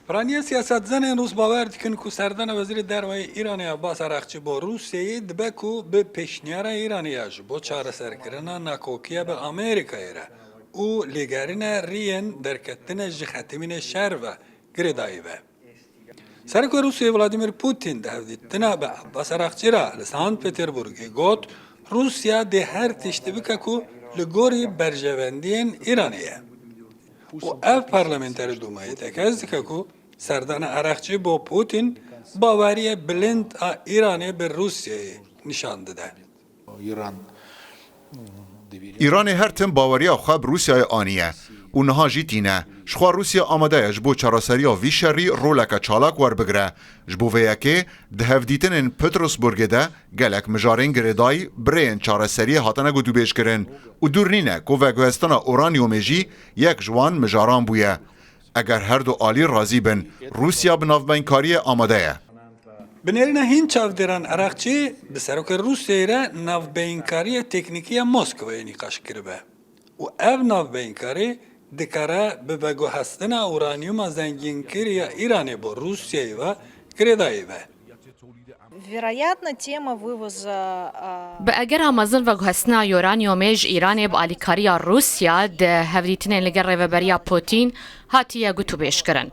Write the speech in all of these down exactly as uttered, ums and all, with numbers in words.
Piraniya siyasetzenên Rûs bawer dikin ku serdana Wezîrê Derve yê Îranê Abbas Araxçî bo Rûsyayê dibe ku bi pêşniyara Îranê ya ji bo çareserkirina nakokiya bi Amerîkayê re û lêgerîna riyên derketine ji xetimînê şer ve girêdayî be. Serokê Rûsyayê Vladimir Putin di hevdîtina bi Abbas Araxçî re li Sankt Peterburgê got, Rûsya dê her tiştî bike ku li gorî berjewendiyên Îranê ye. Û ev parlamenterê Dûmayê tekez dike ku serdana Araxçî bo Putin baweriye bilind a Îranê bi Rûsyayê nîşan dide. Îranê her tim baweriya xwe bi Rûsyayê aniye û niha jî tîne. Jixwe Rûsya amade ye ji bo çareseriya vî şerî roleke çalak werbigire. Ji bo vê yekê di hevdîtinên Petersburgê de gelek mijarên girêdayî bi rêyên çareseriyê hatine gotûbêjkirin û dûr nîne ku veguhestina uranyomê jî yek ji wan mijaran bûye. Eger her du alî razî bin, Rûsya bi navbeynkariyê amade ye. Bi nêrîna hîn çavdêran Araqçî bi serokê Rûsyayê re navbeynkariyê teknîkî ya Moskowayê nîqaş kiribe û ev navbeynkarî dikare bi veguhestina uranyuma zengînkirî ya Îranê bo Rûsyayê ve girêdayî be. Bi egera mezin veguhestina uranyumê ji Îranê bi alîkariya Rûsya di hevdîtinên li gel rêveberiya Pûtîn hatiye gotûbêjkirin.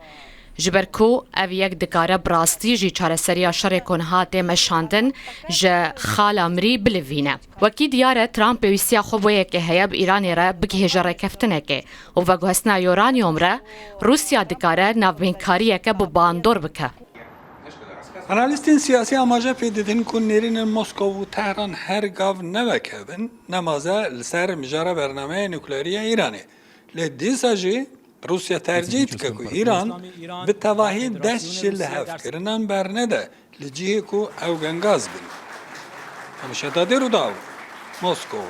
Ji ber ku ev yek dikare bi rastî jî çareseriya şerê ku niha tê meşandin ji xala mirî bilivîne. Wekî diyar e Trump pêwîstiya xwe bo yekê heye bi Îranê re bigihêje rêkeftinekê û veguhestina uranyum re Rûsya dikare navbênkariyeke bi bandor bike. Analîstên siyasî amaje pê didin ku nêrînên Moskow û Tehran her gav ne wek hev in, ne maze li ser mijara bernameya nukleerî ya Îranê. Lê dîsa jî Rûsya tercîh dike ku Îran bi tevahî dest ji lihevkirinan bernede li cihê ku ew gengaz bin. Hemşe Dadê Rûdaw, Moskow.